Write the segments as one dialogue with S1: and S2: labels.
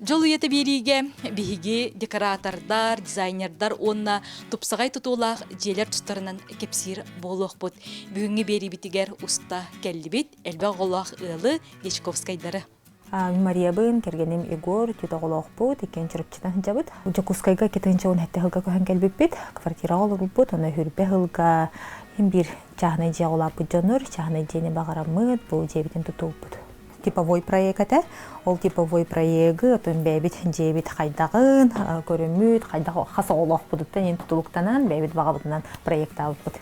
S1: Дьол үйэтэ биэриигэ биһиги декоратордар, дизайнердар уонна тупсаҕай тутуулаах дьиэлэр тустарынан кэпсиир буолуохпут. Бүгүҥҥү биэриибитигэр уста кэллибит элбэх оҕолоох ыалы Дьячковскайдары.
S2: Мариябын, кэргэним Егор, түөрт оҕолоохпут, иккиэн Чурапчыттан сылдьабыт. Дьокуускайга 2017 сылга көһөн кэлбиппит, квартираҕа олорбуппут, онно сүүрбэ сылга иһин биир чааһынай дьиэҕэ улааппыт дьоннор, чааһынай дьиэни баҕараммыт, бу дьиэбитин тутууппут. Типовой проект этэ. Ол типовой проегы отон бэйэбит дьиэбит хайдаҕын, көрүммүт, хайдах хас оҕолоохпутуттан иһин тутулуктанан бэйэбит баҕабытынан проектаабыппыт.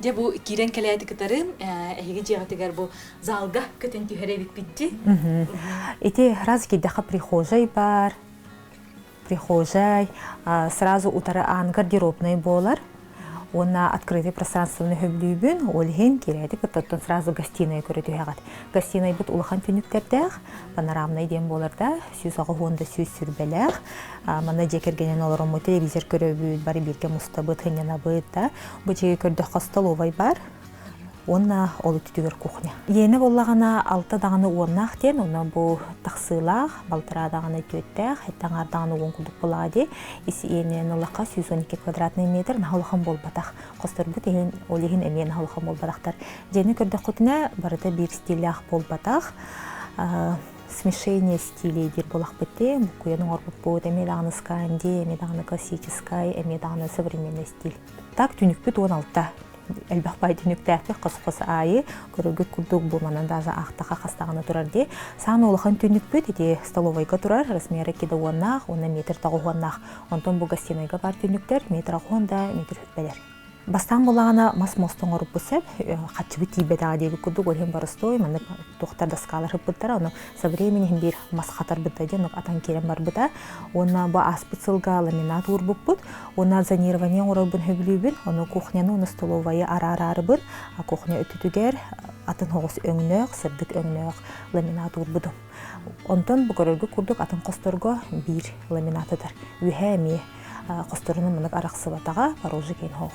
S1: Дьэ бу киирэн кэлээти кытары эһиги дьиэҕитигэр бу залга көтөн түһэр эбиппит дии.
S2: Ити раз киирдэххэ прихожай бар, прихожай, сразу утары аан гардеробнай буолар. Уонна открытый пространствоны сөбүлүүбүн, ол иһин киирээти кытта сразу гостиная көрө түһэҕит. Гостинайбыт улахан түннүктэрдээх, панорамнай диэн буолар да, 180 да 120-лээх. Манна дьиэ кэргэнин олороммут телевизор көрөбүт, бары бииргэ мустабыт, сынньанабыт да. Бу дьиэ көрдөххө столовай бар, уонна ол өттүгэр кухня. Иэнэ буоллаҕына алта даҕаны уоннаах диэн, онно бу тахсыылаах, балтараа даҕаны түөттээх, сэттэ аҥаар даҕаны уон курдук буоллаҕа дии. Ис иэнинэн ыллахха 112 квадратный метр наһаа улахан буолбатах. Хосторбут иһин, ол иһин эмиэ наһаа улахан буолбатахтар. Дьиэни көрдөххүтүнэ барыта биир стиллээх буолбатах. Смешение стилей диир буолахпыт дии. Буккуйан оҥорбуппут эмиэ даҕаны сканди, эмиэ даҕаны классическай, эмиэ даҕаны современный стиль. Так түнүкпүт 16 элбэх бай түнүктээхпит хос-хос аайы көрөргүт курдук бу манан даже аахтаха хастаҕына турар дии. Саамай улахан түннүкпүт ити столовойга турар размера икки да уоннаах уонна метр тоҕуһуоннаах. Онтон бу гостиныйга баар түннүктэр метр аҕыһуон да метр хүппэлэр. Бастаан булаҕына мас муоста оҥорбут сөп, хаччыбыт тиийбэтэҕэ диэбит курдук, ол иһин боростуой маннык туохтар доскалар ыппыттара, ону со временем биир мас хатарбыта диэн атан киирэн барбыта. Уонна бу ааспыт сылга ламинат уурбуппут. Уонна зонирование оҥорорбун сөбүлүүбүн. Ону кухняны уонна столовайы араараарыбын. Кухня өттүтүгэр атын оҕус өҥнөөх, сырдык өҥнөөх ламинат уурбутум. Онтон бу көрөргө курдук атын хосторго биир ламинат ытар. Үөһээ эмиэ хосторунан маннык арахсыбатаҕа, порожик иһин хоох.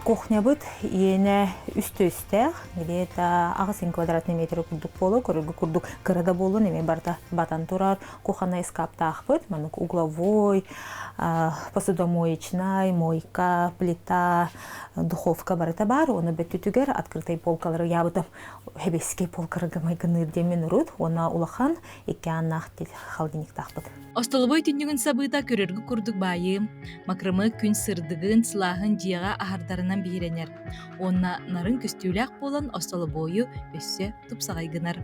S2: Кухнябыт иэнэ үс түстээх, где-то аҕыс квадратный метр курдук буолуо, көрөргө курдук кыра да буоллун эмиэ барыта батан турар кухоннай ыскааптаахпыт, маннык угловой, посудомоечнай, мойка, плита, духовка барыта баар, уонна бөттүтүгэр открытый полкалары ыйаабытым. Хэбэскэй полкарга майгыныыр диэммин урут, уонна улахан икки ааннаах холодильниктаахпыт.
S1: Остолобуой түннүгүн сабыыта көрөргө курдук баайыы, макрымы күн сырдыгын, сылааһын дьиэҕэ аһардарынан биһирэнэр уонна нарын көстүүлээх буолан остолобуойу өссө тупсаҕай гынар.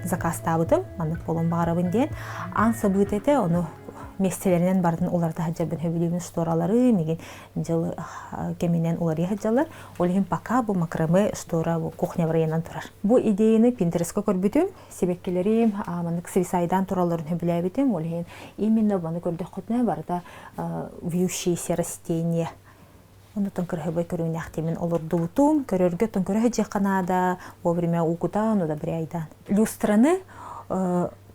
S2: Заказтаабытым, маннык буолуон баҕарабын диэн. Аан сабыыта этэ, ону миэстэлэринэн барытын уларыта сылдьарбын сөбүлүүбүн шторалары, мигин дьыл кэминэн уларыйа сылдьаллар. Ол иһин пока бу макраме штора бу кухня варыйанан турар. Бу идеяны Pinterest-ка көрбүтүм, сибэккилэрим маннык свисайдаан туралларын сөбүлээбитим. Ол иһин именно маны көрдөххүтүнэ барыта вьющиеся растения Оннуттан кыраһыбай көрүҥнээхтиимин олордубутум, көрөргө оттон көрө сылдьыахха наада, вовремя уукутаан, удобряйдаан. Люстраны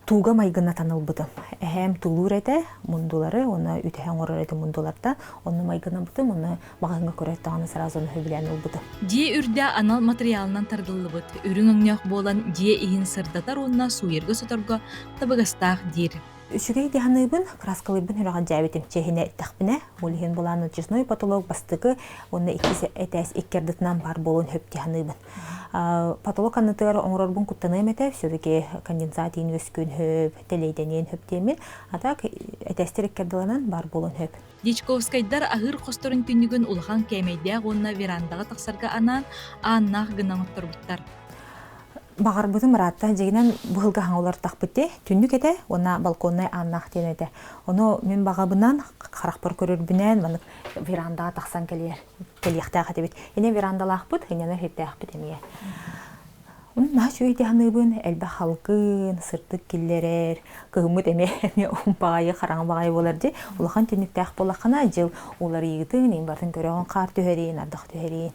S2: тууга майгыннатан ылбытым. Эһээм тулуур этэ, мундулары, уонна үтэһэ оҥорор этэ мундуларта. Онно майгыннабытым, уонна маҕаһыыҥҥа көрөөт даҕаны сразу ону сөбүлээн ылбытым.
S1: Дьиэ үрдэ анал матырыйаалынан тардыллыбыт, үрүҥ өҥнөөх буолан дьиэ иһин сырдатар уонна сууйарга-соторго табыгастаах диир.
S2: Үчүгэй дии саныыбын, кырааскалыырбын сүрэҕэлдьээбитим чиэһинэ эттэхпинэ, ол иһин былаан натяжной потолок бастакы уонна иккис этээс икки ардытынан баар буолуон сөп дии саныыбын. Потолок аннытыгар оҥорорбун куттаныам этэ, все-таки конденсат иин үөскүөн сөп, тэлэйдэниэн сөп диэммин, а так этээстэр икки ардыланан баар буолуон сөп.
S1: Дьячковскайдар аһыыр хосторун түннүгүн улахан кээмэйдээх уонна верандаҕа тахсарга анаан ааннаах гына оҥотторбуттар.
S2: Баҕарбытым ыраатта, дьиҥинэн быһылга хаҥа уларытахпыт дии, түннүк этэ уонна балконнай ааннаах диэн этэ. Ону мин баҕабынан, харахпар көрөрбүнэн маннык верандаҕа тахсан кэлиэр, кэлиэхтээх этибит. Инэ верандалаахпыт, инньэнэ сирдээхпит эмиэ. Ону наһаа үчүгэй дии саныыбын, элбэх халгын, сырдык киллэрэр, кыһыммыт эмиэ эмиэ баҕайы, хараҥа баҕайы буолар дии. Улахан түннүктээх буоллаххына, дьыл уларыйыытын, иин барытын көрөҕүн, хаар түһэриин, ардах түһэриин.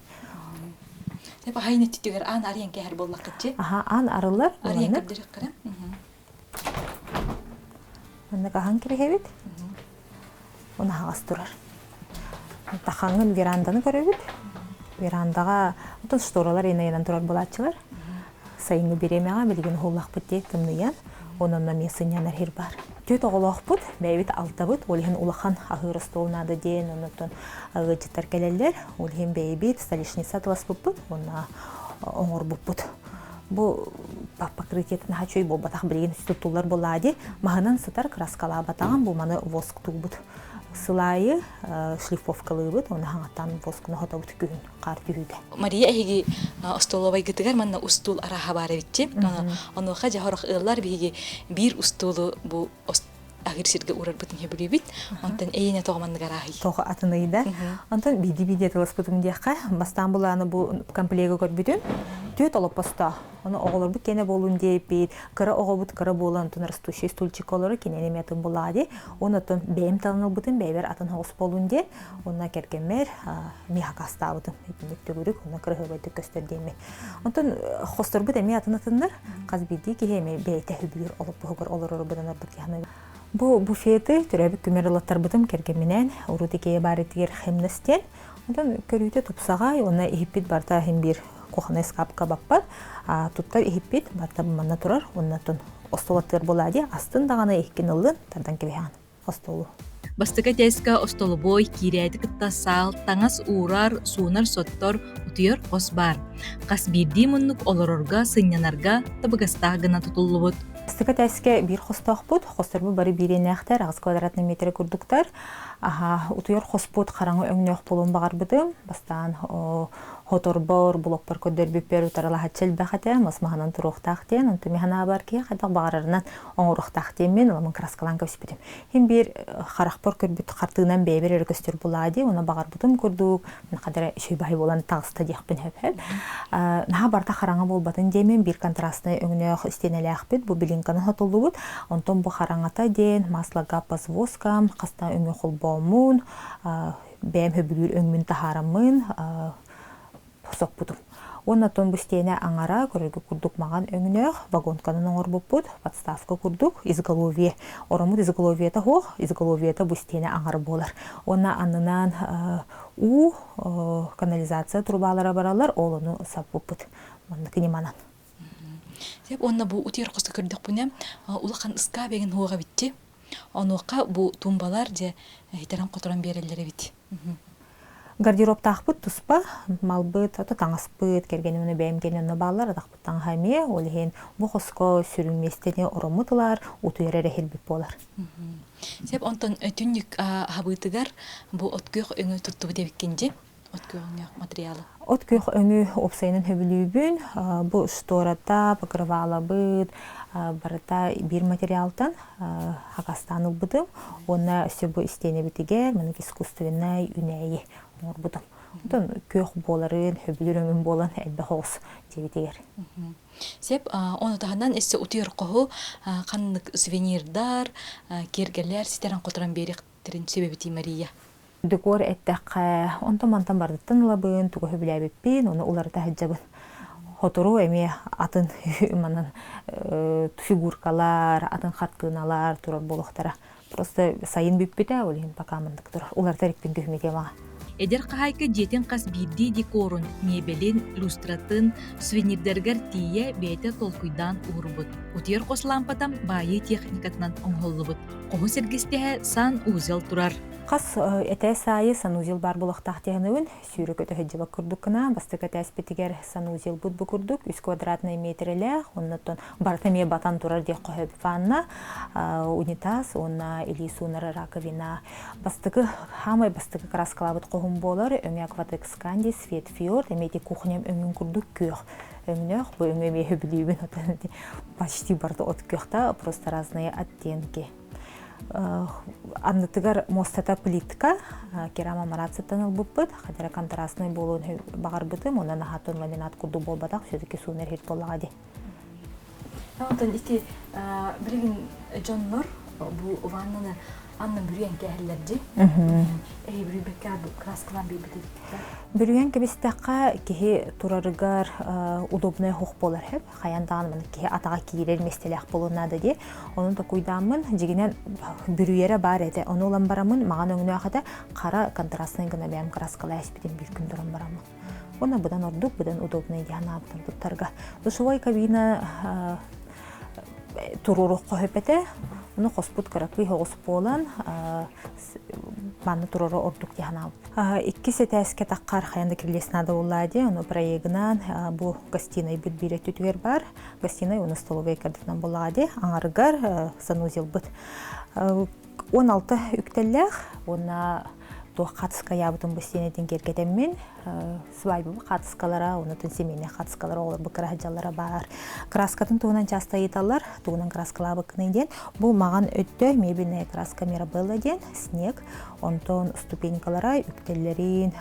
S1: Деп аһайын өттүтүгэр аан арыйан кэһэр буоллаххытчы.
S2: Аха, аан арыллар.
S1: Арыйан көрдөрүөххэ.
S2: Маннык аһан кириһэбит. Оны аһаҕас турар. Тахаҥҥын веранданы көрөбүт. Верандаҕа отон шторалар инайынан турар буолааччылар. Сайыҥҥы бириэмэҕэ билигин уһуллахпыт дии тымныйан, онон эмиэ сынньанар сир баар. Түөрт оҕолоохпут, бэйэбит алтабыт, ол иһин улахан аһыыр остуол наада диэн, оннуттан ыалдьыттар кэлэллэр. Ол иһин бэйэбит столешница атыласпыппыт уонна оҥорбуппут. Бу покрытиетын наһаа үчүгэй буолбатах билигин туттуллар буоллаа дии. Маһынан сытар краскалаабатаҕым бу маны восктуубут. Сылаайы шлифовкалыыбыт, уонна хаҥаттан воскуну хотобут күһүн хаар түһүүтэ.
S1: Мария эһиги остолобуойгытыгар манна устуул арааһа баар эбитчи. Онуоха дьэ сорох ыаллар биһиги биир устуулу бу аһыыр сиргэ уурарбытын сөбүлүүбүт. Онтон эйиэнэ тоҕо маннык арааһый?
S2: Тоҕо атыныйда. Онтон биирдии-биирдии атыласпытым диэххэ, бастаан булааны бу комплегы көрбүтүм. Түөрт олоппостоох. Ону оҕолорбут киэнэ буолун диэбит, кыра оҕобут кыра буолан, онтон растущий стульчик олоро кинини эмиэ атын булаа дии. Онон бэйэм талан ылбытым, бэйэбэр атын соҕус буолун диэн. Онно кэргэммэр эмиэ хакастаабытым. Итинник төгүрүк, онно кыраһыабайдык көстөр диэммин. Онтон хосторбут эмиэ атын-атыннар. Хас биирдии киһи эмиэ бэйэтэ сөбүлүүр олоппоһугар олорору быдан ордук дии Бу буфеты төрөөбүт күммэр ылаттарбытым кэргэмминээн урут Икея баар этигэр хемнес диэн. Онтон көрүүтэ тупсаҕай, уонна иһиппит барыта иһин биир кухоннай ыскаапка баппат. Туттар иһиппит барыта манна турар, уонна оттон остуол аттыгар буолаа дии, астын даҕаны иһиккин ыллын, тардан кэбиһэҕин. Остуолу.
S1: Бастакы этээскэ остолобуой киирээти кытта саал, таҥас уурар, суунар-соттор, утуйар хос баар. Хас биирдии муннук олорорго, сынньанарга табыгастаах гына тутуллубут.
S2: Бастакы этээскэ биир хостоохпут, хосторбут бары биириэннээхтэр, 8 квадратный метр курдуктар. Аха, утуйар хоспут хараҥа өҥнөөх буолуон баҕарбытым. Бастаан хоторбор, блокпар көрдөрбүппэр утарылаһаччы элбэх этэ, мас маһынан туруохтаах диэн, онтон мин санаабар киһи хайдах баҕарарынан оҥоруохтаах диэммин ыламын краскалаан кэбиспитим. Иһин биир харахпар көрбүт хартыынан бэйэбэр эрэ көстөр булаа дии, уонна баҕарбытым курдук хадара үчүгэй баһый буолан таҕыста диэхпин сөп. Наһаа барыта хараҥа буолбатын диэммин биир контрастнай өҥнөөх истиэнэлээхпит, бу билинканы сотуллубут. Онтон бу хараҥата диэн масло гаппа с воском, хаста өҥө холбооммун, бэйэм сөбүлүүр өҥмүн таһаараммын соппутум. Уонна оттон бу истиэнэ аҥара көрөргө курдук маҕан өҥнөөх вагонканан оҥорбуппут, подставка курдук, изголовье. Ороммут изголовьета суох, изголовьета бу истиэнэ аҥара буолар. Уонна аннынан уу, канализация трубалара бараллар, ол ону саппыппыт. Маннык ньыманан.
S1: Сеп уонна бу утуйар хосто көрдөхпүнэ, улахан ыскаап эҥин суоҕа эбитти. Онуоха бу тумбалар дьэ хитэрэн-хоторон биэрэллэр эбит.
S2: Гардеробтаахпыт туспа, малбыт, ото таҥаспыт, кэргэним уонна бэйэм киэнэ онно бааллар, атахпыт таҥаһа эмиэ, ол иһин бу хоско сүрүн миэстэни ороммут ылар, утуйар эрэ иһирбит буолар.
S1: Сеп онтон түннүк хабыытыгар бу от күөх өҥү туттубут эбиккин дии? От күөх өҥнөөх материалы.
S2: От күөх өҥү уопсайынан сөбүлүүбүн. Бу штората, покрывалабыт барыта биир материалтан хакастаан ылбытым. Уонна өссө бу истиэнэбитигэр маннык искусственнай үүнээйи оҥорбутум. Онтон күөх буоларын, сөбүлүүр өҥүм буолан элбэх оҕус дьиэбитигэр.
S1: Сеп, ону таһынан өссө утуйар хоһу ханнык сувенирдар, киэргэллэр ситэрэн-хоторон биэриэхтэрин сөбөбүтүй Мария?
S2: Декор эттэххэ, онтон-мантан барытыттан ылабын, тугу сөбүлээбиппин, ону уларыта сылдьабын. Сотору эмиэ атын манан фигуркалар, атын хартыыналар турар буолуохтара. Просто сайын бүппүтэ, ол иһин пока маннык турар. Уларыта иликпин күһүҥҥү темаҕа.
S1: Эдэр хаһаайка дьиэтин хас биирдии декорун, миэбэлин, люстратын, сувенирдарыгар тиийэ бэйэтэ толкуйдаан уурбут. Утуйар хос лаампата баайыы техникатынан оҥоһуллубут. Хоһу сэргэстэһэ сан-узел турар.
S2: Хас этээс аайы санузел баар буолуохтаах диэхинэбин сүүрэ көтө сылдьыбат курдук гына бастакы этээспитигэр санузелбыт бу курдук үс квадратнай метрэлээх оннуттан барыта эмиэ батан турар диэх хоһо ванна унитаз уонна илии суунар раковина бастакы хаамай бастакы краскалаабыт хоһум буолар өҥө акватекс канди свет фьорд эмиэ ити кухням өҥүн курдук күөх өҥнөөх бу өҥү эмиэ сөбүлүүбүн почти барыта от күөхтэ просто разные оттенки Аннытыгар муостата плитка, керама марацияттан ылбыппыт, хадара контрастный буолуон баҕарбытым, онон аһатон ламинат курдук буолбатах, все-таки суунар иһит буоллаҕа дии.
S1: Онтон ити билигин дьоннор бу ваннаны аннын бүрүйэн кээһэллэр дии. Эһи бүрүйбэккэ краскалаан биэрбит эбиккит да?
S2: Бүрүйэн кэбистэххэ киһи турарыгар удобнай суох буолар сөп. Хайаан даҕаны маннык киһи атаҕа киирэр миэстэлээх буолуон наада дии. Онон токуйдааммын, дьигинэн бүрүйэрэ баар этэ. Ону ылан бараммын, маҕан өҥнөөх этэ, хара контрастнай гына бэйэм краскалаа испитим биир күн туран бараммын. Уонна быдан ордук, быдан удобнай дии санаабытым туттарга. Душевой кабина туруоруохха сөп этэ. Ону хоспут кыракый соҕус буолан, манна турара ордук дии санаабыт. Иккис этээскэ таххар хайан да кирилиэс наада буоллаа дии. Ону проегынан бу гостинайбыт биир өттүтүгэр бар. Гостинай уонна столовая кардытынан буоллаҕа дии. Аҥарыгар санузелбыт. 16 үктэллээх уонна туох хаатыскайаабытын бу истиэнэтин киэргэтэммин свадьба хаатыскалара онутун семейный хаатыскалара оҕолорбут кыраһадьаллара баар краскатын туһунан часто ыйыталлар тугунан краскалаабыккыный диэн бу маҕан өттө мебельная краска Мирабелла диэн снег онтон ступенькалара үктэллэрин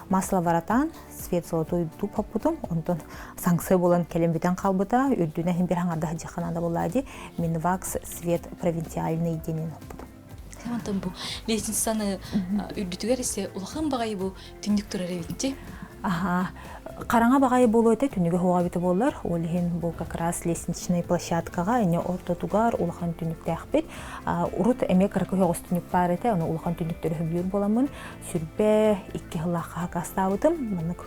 S2: масло варатан свет золотой дуб хоппутум онтон санкция буолан кэлэн бүтэн хаалбыта үрдүнэ иһин бир хаҥарда дьаханаада буоллаа ди минвакс свет провинциальный диэнин хоппутум.
S1: Онтон бу лестницаны үрдүтүгэр ise улахан баҕайы бу түннүк турар эбитти.
S2: Аха. Хараҥа баҕайы буолуо этэ, түннүгэ суоҕа эбитэ буоллар. Ол иһин бу как раз лестничный площадкаҕа эмиэ ортотугар улахан түннүктээхпит. Урут эмиэ кыракый оҕус түннүк баар этэ, ону улахан түннүктөрү сөбүлүүр буоламмын 22 сыллаахха хакастаабытым. Маннык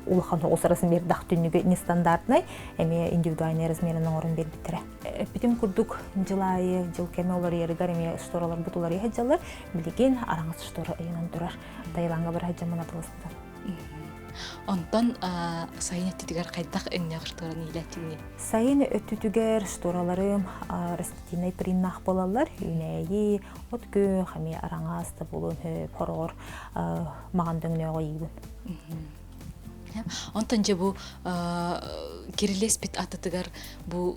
S2: улахан оҕус размердаах түннүгү нестандартнай, эмиэ индивидуальный размерын оҥорон биэрбиттэрэ. Эппитим курдук, дьыл аайы дьыл кэмэ уларыйарыгар эмиэ штораларбыт уларыйа сылдьаллар. Билигин араҥас штора ыйанан турар. Таилаҥҥа бара сылдьаммын атыласпытым.
S1: Онтон сайын өттүтүгэр хайдах өҥнөөх штораны иилээччигиний?
S2: Сайын өттүтүгэр штораларым растительнай приннаах буолаллар. Үүнээйи, от күөх, эмиэ араҥас да буолуон сөп, хороҕор маҕан дөҥнөөҕү ыйыыбын.
S1: Онтон дьэ бу кирилиэспит атытыгар бу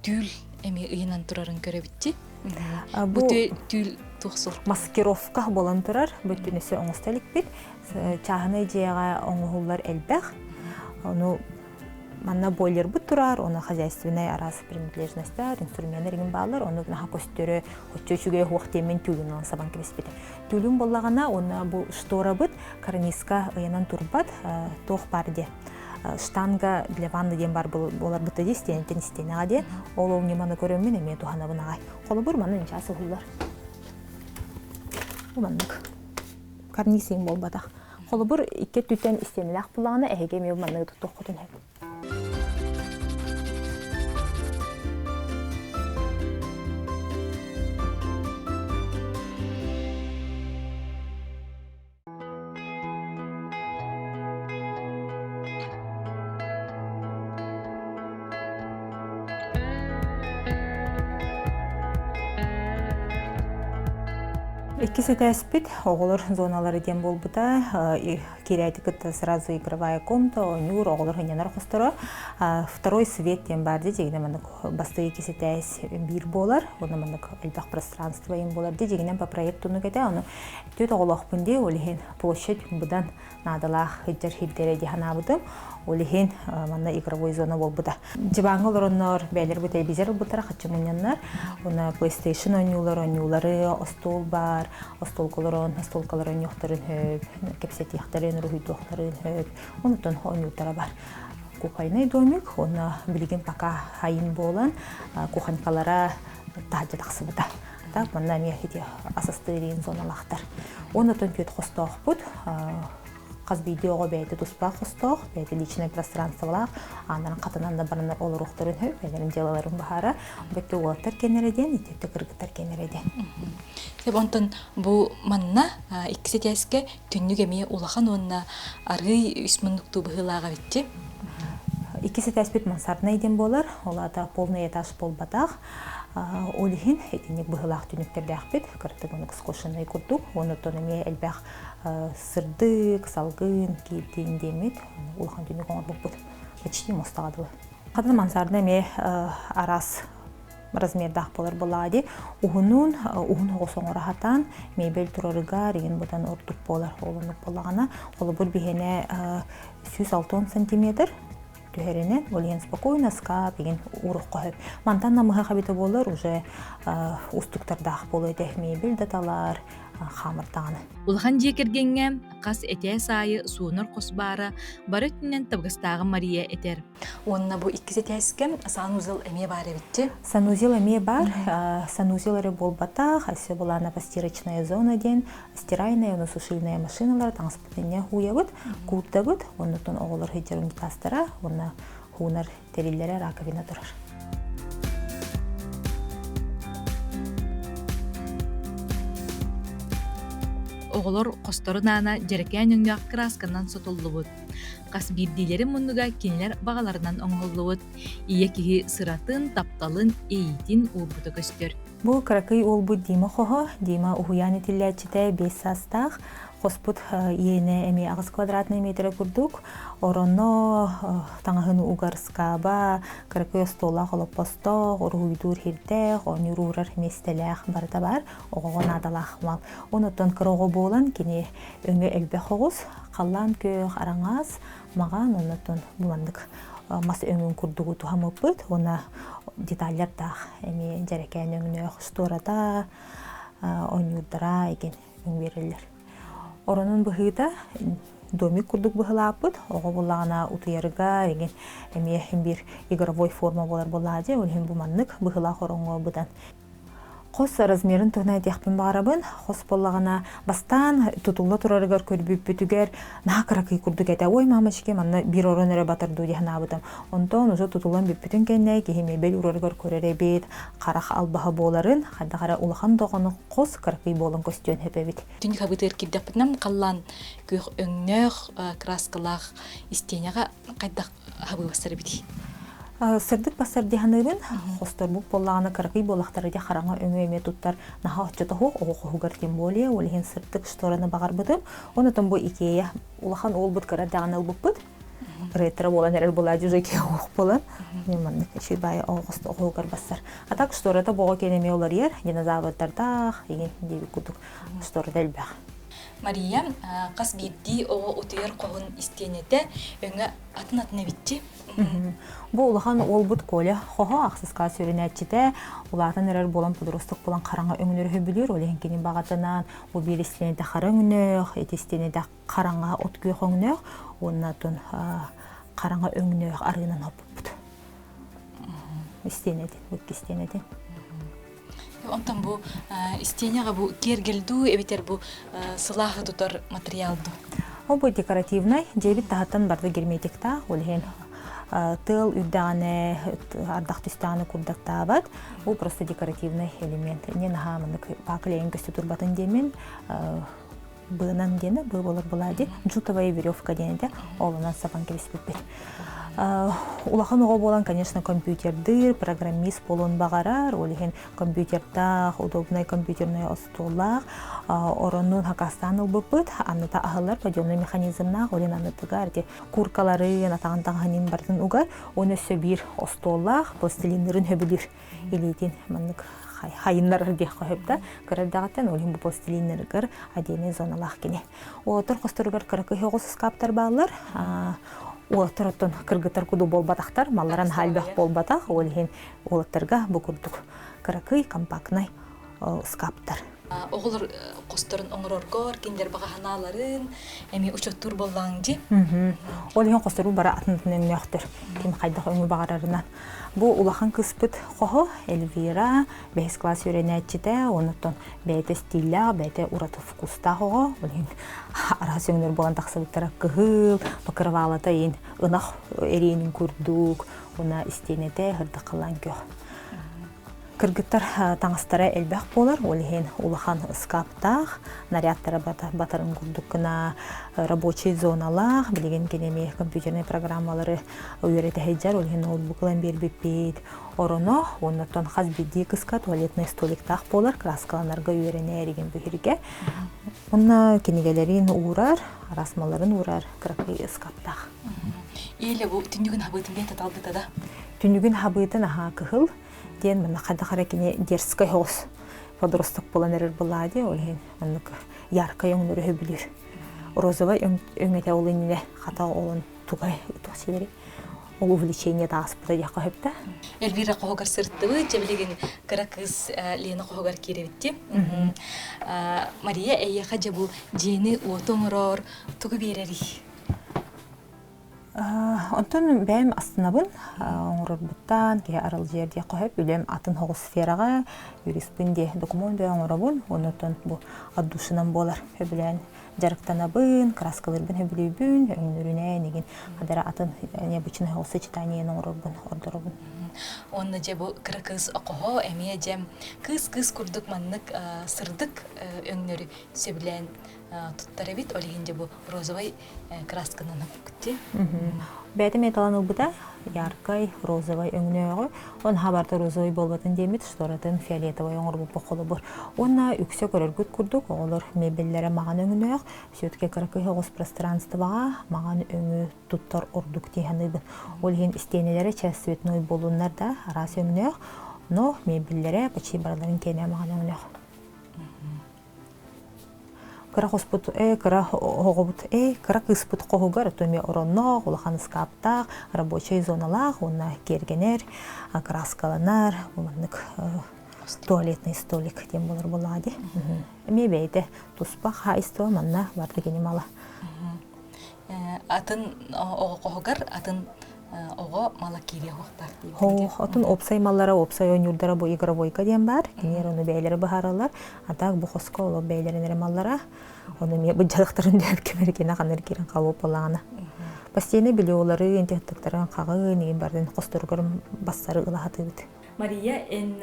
S1: түүл эмиэ ыйанан турарын көрөбүтчи. Бу түүл туох суол?
S2: Маскировка буолан турар. Бу түнэсэ оҥосто иликпит. Чааһынай дьиэҕэ оҥоһуллар элбэх. Ону манна бойлербут турар, ону хозяйственнай араас принадлежностар, инструменнар игин бааллар, ону наха көстөрө, оччо үчүгэй суох диэммин түүлүн ылан сабан кэбиспитим. Түүлүн буоллаҕына, уонна бу шторабыт карниска ыйанан турбат, туох баар диэ штанга для ванны диэн бар буоларбыт дии истиэнэтин истиэнэҕэ диэн ол ол ньыманы көрөммүн эмиэ туһанабын аҕай. Холобур, манна ньычаас уһуллар. Бу маннык. Карниз буолбатах. Холобур, икки өттүттэн истиэнэлээх буоллаҕына, эһиги эмиэ манныгы туттуоххутун сөп. Иккис этээспит оҕолор зоналара диэн буолбута. Киирээти кытта сразу игровая комната, оонньуур, оҕолор сынньанар хосторо. Второй свет диэн баар дии, дьигинэ маннык бастакы иккис этээс биир буолар, уонна маннык элбэх пространство им буолар дии, дьигинэн по проекту этэ, ону түөрт оҕолоохпун дии, ол иһин площадь быдан наадалаах сылдьар сирдэрэ дии санаабытым. Ол иһин манна игровой зона буолбута. Диваҥҥа олороннор бэйэлэр бу телевизор ылбыттара хаччы мунньаннар. Уонна PlayStation оонньуулар оонньуулары, остуол бар, остуолга олорон, остуолкалар оонньуохтарын сөп, кэпсэтиэхтэрин, уруһуйдуохтарын сөп. Онтон оонньуулара бар. Кухонный домик, уонна билигин пока хайын буолан кухонькалара таһырдьа тахсыбыта. Так, манна эмиэ ити асастыырын зоналаахтар. Оннотон түөрт хостоохпут. Хас биирдии оҕо бэйэтэ туспа хостоох, бэйэтэ личное пространстволаах, ааннарын хатанан да бараннар олоруохтарын сөп, бэйэлэрин дьыалаларын быһаара. Бөттө уолаттар кэннэрэ диэн, ити кыргыттар кэннэрэ диэн.
S1: Сөп, онтон бу манна иккис этээскэ түннүк эмиэ улахан уонна арыый үс муннуктуу быһыылаах эбитчи.
S2: Иккис этээспит мансарднай диэн буолар, ол аата полный этаж буолбатах. Ол иһин итинник быһыылаах түнүктэрдээхпит, кыратык оннук скошенный курдук, онуттан эмиэ элбэх сырдык, салгын киирдин диэммит улахан түнүк оҥорбуппут. Почти мостаҕа дылы. Хатын мансарда эмиэ араас размердаах буолар буоллаҕа дии. Уһунун, уһун оҕус оҥоро сатаан, мебель турарыгар игин быдан ордук буолар. Ол оннук буоллаҕына, холобур биһиэнэ 160 сантиметр түһэринэн, ол иһин спокойно скап игин уурукка сөп. Мантан намыһах эбитэ буоллар уже устуктардаах буолуо этэ. Мебель да талар, хаамар даҕаны.
S1: Улахан дьиэ кэргэҥҥэ хас этээс аайы суунар хос баара бары өттүнэн табыгастааҕын Мария этэр. Уонна бу иккис этээскэ санузел эмиэ баар эбитчи.
S2: Санузел эмиэ баар. Санузел эрэ буолбатах, өссө былаана постирочная зона диэн стиральная уонна сушильная машиналар таҥаспытын инньэ хууйабыт, куурдабыт, оннуттан оҕолор сылдьар унитазтара уонна хуунар тэриллэрэ раковина турар.
S1: Оҕолор хосторун аана дьэрэкээн өҥнөөх кыраасканан сотуллубут. Хас биирдиилэрин муннуга кинилэр баҕаларынан оҥоһуллубут. Ийэ киһи сыратын, тапталын, иэйиитин уурбута көстөр.
S2: Бу кыракый уолбут Дима хоһо, Дима уһуйаан итиллээччитэ 5 саастаах, хоспут иэнэ эмиэ 8 квадратный метрэ курдук, ороно таҥаһын угар ыскааба, кыракый остуоллаах олоппостоох, уруһуйдуур сирдээх, оонньуур уурар миэстэлээх барыта баар, оҕоҕо наадалаах мал. Онуттан кыра оҕо буолан кини өҥө элбэх оҕус, халлаан күөх, араҥас, маҕан, оннуттан бу маннык мас өҥүн курдугу туһаммыппыт уонна деталлардаах эмиэ дьэрэкээн өҥнөөх штората, оонньуурдара игин өҥ биэрэллэр. Оронун быһыыта домик курдук быһылааппыт, оҕо буллаҕына утуйарыгар игин эмиэ биир игровой форма буолар буоллаҕа дии, ол иһин бу маннык быһыылаах ороҥҥо быдан Хос размерын туһунан этиэхпин баҕарабын. Хос буоллаҕына, бастаан тутулла турарыгар көрбүппүтүгэр наһаа кыракый курдук этэ. Ой, мамочки, манна биир орон эрэ батар дуу дии санаабытым. Онтон уже тутуллан бүппүтүн кэннэ киһи мебель уурарыгар көрөр эбит, харах албаһа буоларын, хайдах эрэ улахан доҕону хос кыракый буолан көстүөн сөп эбит.
S1: Түннүк хабытыгар киирдэхпитинэ халлаан күөх өҥнөөх, краскалаах истиэнэҕэ хайдах хабыы бассар эбитий?
S2: Сырдык бассар дии саныыбын. Хосторбут буоллаҕына кыракый буоллахтара дии хараҥа өҥү эмиэ туттар наһаа оччото суох, оҕо хоһугар тем более, ол иһин сырдык штораны баҕарбытым. Онотон бу Икея улахан уолбут кыра эрдэҕинэ ылбыппыт. Ретро буолан эрэр буолаадьы уже Икея оҕох буолан. Маннык үчүгэй баайы оҕо хоһугар бассар. А так штората боҕо киэн эмиэ уларыйар, динозаврдардаах, игин диэбит курдук штората элбэх.
S1: Мария хас биирдии оҕо утуйар хоһун истиэнэтэ өҥө атын-атын эбитчи.
S2: Бу улахан уолбут Коля хоһо ахсыска сүрүнээччитэ улаатан эрэр буолан подросток буолан хараҥа өҥнөрү сөбүлүүр. Ол иһин кини баҕатынан бу биир истиэнэтэ хара өҥнөөх, ити истиэнэтэ хараҥа от күөх өҥнөөх уонна тун хараҥа өҥнөөх арыынан хоппуппут. Истиэнэтин, бу истиэнэтин.
S1: Онтон бу истиэнэҕэ бу киэргэл дуу эбэтэр бу сылааһы тутар материал дуу?
S2: Ол бу декоративнай, дьиэбит таһыттан барда герметиктаах, ол иһин тыал үрдэҕинэ, ардах түстэҕинэ курдаттаабат. Бу просто декоративный элемент. Не наһаа маннык паклейын көстө турбатын диэмин быанан диэнэ быа буолар буолаа дии джутовая веревка диэн этэ олунан сабан кэбиспиппит улахан оҕо буолан конечно компьютердыыр программист буолуон баҕарар ол иһин компьютердаах удобнай компьютернай остуоллаах оронун хакастаан ылбыппыт анныта аһыллар подъемный механизмнаах ол иһин аннытыгар ити куркаларын атаҕын таҥаһын барытын угар уонна өссө биир остуоллаах пластилиннарын хөбүлүүр илиитин маннык хайыннарар диэххэ сөп да кыра эрдэҕиттэн ол иһин бу пластилиннарыгар отдельный зоналаах кини уолаттар хосторугар кыракый оҕус ыскааптар бааллар уолаттар оттон кыргыттар куду буолбатахтар маллара наһаа элбэх буолбатах ол иһин уолаттарга бу курдук кыракый компактнай ыскааптар
S1: Оҕолор хосторун оҥороргор кинилэр баҕа санааларын эмиэ учуоттуур буоллаҕыҥ дии.
S2: Ол иһин хостору бара атын өҥнөөхтөр. Ким хайдах өҥү баҕарарынан. Бу улахан кыыспыт хоһо Эльвира бэһис класс үөрэнээччитэ, онуттан бэйэтэ стиллээх, бэйэтэ ураты вкустаах оҕо. Ол иһин араас өҥнөр буолан тахсыбыттара кыһыл, покрывалата иин ынах эриэнин курдук, уна истиэнэтэ ырдахалаан күөх. Кыргыттар таҥастара элбэх буолар, ол иһин улахан ыскааптаах, нарядтара батарын курдук гына рабочий зоналаах, билигин кини эмиэ компьютернай программалары үөрэтэ сылдьар, ол иһин ноутбук ылан биэрбиппит. Ороно, оннуттан хас биирдии кыска туалетный столиктаах буолар, краскаланарга үөрэнэр игин бүһүргэ. Онно кинигэлэрин уурар, араас малларын уурар кыракый ыскааптаах.
S1: Или бу түннүгүн хабыытын бэйэтэ талбыта да?
S2: Түннүгүн хабыытын аһаа кыһыл, диэн манна хайдах эрэ кини дерзкай соҕус подросток буолан эрэр буоллаҕа дии ол иһин оннук яркай өҥнөрү сөбүлүүр розовай өҥөтө ол иннинэ хата олон тугай туох силэри Ол увлечение тааспыта диэххэ сөп да.
S1: Эльвира хоһугар сырыттыбыт, дьэ билигин кыра кыыс Лена хоһугар киирэбитти. Мария, эйиэхэ дьэ бу дьиэни уоту оҥорор тугу биэрэрий?
S2: Онтон бэйэм астынабын оҥорорбуттан киһи аралдьыйар диэххэ сөп. Үлэм атын соҕус сфераҕа юриспын диэ докумуон бэйэ оҥоробун. Оннуттан бу отдушинам буолар. Сөбүлээн дьарыктанабын, краскалыырбын сөбүлүүбүн, өҥнөрүнэн игин хадара атын необычный соҕус сочетаниены оҥорорбун ордоробун.
S1: Уонна дьэ бу кыра кыыс окоһо эмиэ дьэ кыыс-кыыс курдук маннык сырдык өҥнөрү сөбүлээн туттар эбит. Ол иһин дьэ бу розовай красканан оппукти.
S2: Бэйэтэ эмиэ талан ылбыта яркай розовай өҥнөөҕү. Он хабарта розовай буолбатын диэммит, шторатын фиолетовай оҥорбуппут холобур. Уонна үксэ көрөргүт курдук оҕолор мебеллэрэ маҕан өҥнөөх. Все-таки кыракый оҕус пространствоҕа маҕан өҥү туттар ордук дии саныыбын. Ол иһин истиэнэлэрэ чэ цветной буолуннар да араас өҥнөөх, но мебеллэрэ почти барыларын киэнэ маҕан өҥнөөх. Кыра хоспут ээ кыра оҕобут ээ кыра кыыспыт хоһугар эмиэ оронноох, улахан ыскааптаах, рабочай зоналаах уонна киэргэнэр, краскаланар, маннык туалетный столик диэн буолар буоллаҕа дии. Эмиэ бэйэтэ туспа хаһаайыстыба манна барда кини мала.
S1: Атын оҕо хоһугар атын оҕо мала киириэ уохтаах
S2: диибит. Отун уопсай маллара, уопсай оонньуурдара бу игровойка диэн баар. Кинилэр ону бэйэлэрэ быһаараллар. А так бу хоско олор бэйэлэрин эрэ маллара. Ону эмиэ быдьалыктарын дөбкэмэркине ханар киирэн халуопалаана. Постельный бельелары, интехтыктарын хаҕын, игин бардын хосторугар бассары ылаһатыбыт.
S1: Мария, эн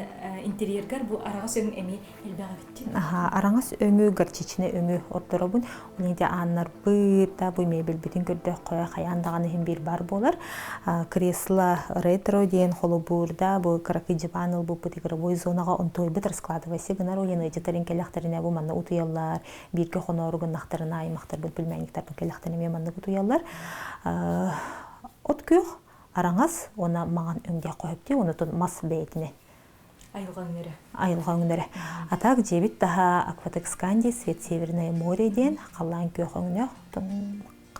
S1: интерьергар бу араҕас өҥ эмиэ элбэх эбит.
S2: Аха, араҥас өҥү, горчичный өҥү ордоробун. Уни де ааннарбыт да бу мебельбитин көрдөххө хайаан даҕаны иһин биир бар буолар. Кресло ретро диэн холобур да бу кыракый диван ылбыппыт игровой зонаҕа онтуойбут раскладывайся гынар уйан ыдьытарын кэлэхтэринэ бу манна утуйаллар, бииргэ хоноору гыннахтарына аймахтарбыт племянниктарбыт кэлэхтэринэ эмиэ маннык утуйаллар. От күөх араҥас уонна маҥан өҥдөөх хоһөптүү, онутун мас бэйэтинэн.
S1: Айылҕа өҥнөрө.
S2: Айылҕа өҥнөрө. А так дьиэбит таһа Акватексканди Свет Северное море диэн халлаан күөх өҥнөөх,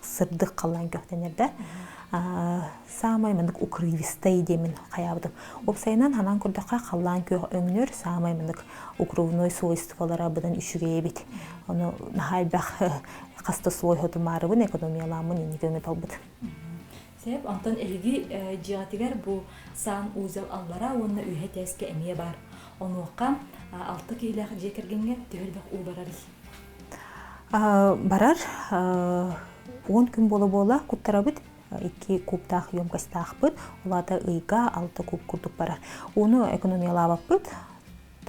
S2: сырдык халлаан күөхтэнэр да. Саамай маннык укрывистай диэмин хайаабытым. Уопсайынан ханан көрдөххө халлаан күөх өҥнөр саамай маннык укрывной свойстволара быдан үчүгэй эбит. Ону наһаа элбэх хаста слой хотумаарыбын экономияламмын инник өҥү талбыт.
S1: Сөп, онтон эһиги дьиэҕитигэр бу сан-узел аллара уонна үөһэ тээскэ эмиэ баар. Онуоха алта киһилээх дьиэ кэргэҥҥэ төһө элбэх уу барарый?
S2: Барар. 10 күн буола-буола куттарабыт. Икки кубтаах емкостаахпыт. Ол аата ыйга алта куб курдук барар. Ууну экономиялаабаппыт.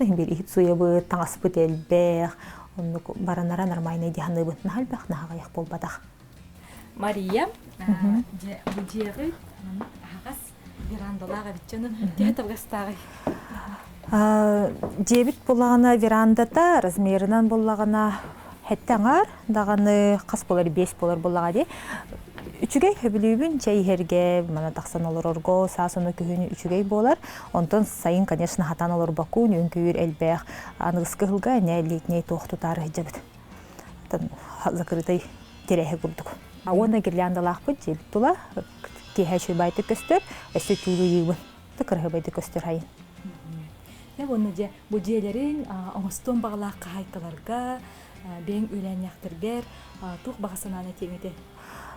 S2: Иһин биир иһит сууйабыт, таҥаспыт элбэх. Оннук баранара нормальный дии саныыбын. Наһаа элбэх, наһаа аҕыйах буолбатах.
S1: Мария, дьэ бу дьиэҕит аһаҕас верандалаах эбит дьону төһө табыгастааҕый?
S2: Дьиэбит буллаҕына верандата размерынан буллаҕына сэттэ аҥаар даҕаны хас буолар биэс буолар буллаҕа дии. Үчүгэй сөбүлүүбүн чэй иһэргэ, мана тахсан олорорго саас ону күһүн үчүгэй буолар. Онтон сайын, конечно, хатан олорбоккун, үҥкүүр элбэх. Аныгыскы ыһылга эмиэ летний туох тутаары сылдьабыт. Закрытай тирэһи курдук. Уонна гирляндалаахпыт дьиэбит тула киэһэ үчүгэйдик көстөр, өссө түүл ыйыыбын. Кырыһыбайдык көстөр хайын.
S1: Дьэ уонна дьэ бу дьиэлэрин оҥостуон баҕалаах хаһаайкаларга, бэйэҥ үөлээннээхтэргэр туох баҕа санааны этиэҥ этэй?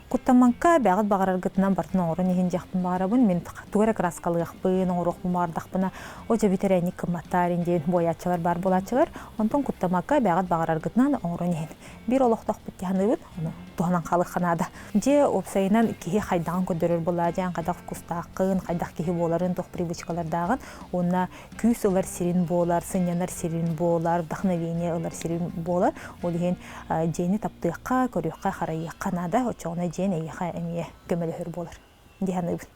S2: Куттаммакка бэҕэт баҕараргытынан бартын оҥорон иһин диэхпин баҕарабын. Мин тугу эрэ кырааскалыахпын, оҥоруохпун баҕардахпына, о дьэ бүтэр эник кымматтаар диэн буойааччылар баар буолааччылар. Онтон куттамакка бэҕэт баҕараргытынан оҥорон иһин. Биир олохтоохпут дии саныыбын, ону туһанан хаалыахха наада. Дьиэ уопсайынан киһи хайдаҕын көрдөрөр буоллаа диэн хайдах вкустааххын, хайдах киһи буоларын, туох привычкалардааҕын уонна күүс ылар сирин буолар, сынньанар сирин буолар, вдохновение ылар сирин буолар. Ол иһин дьиэни таптыахха, көрүөххэ, харайыахха наада. Оччоҕуна дьиэн эйиэхэ эмиэ көмөлөһөр буолар дии саныыбын.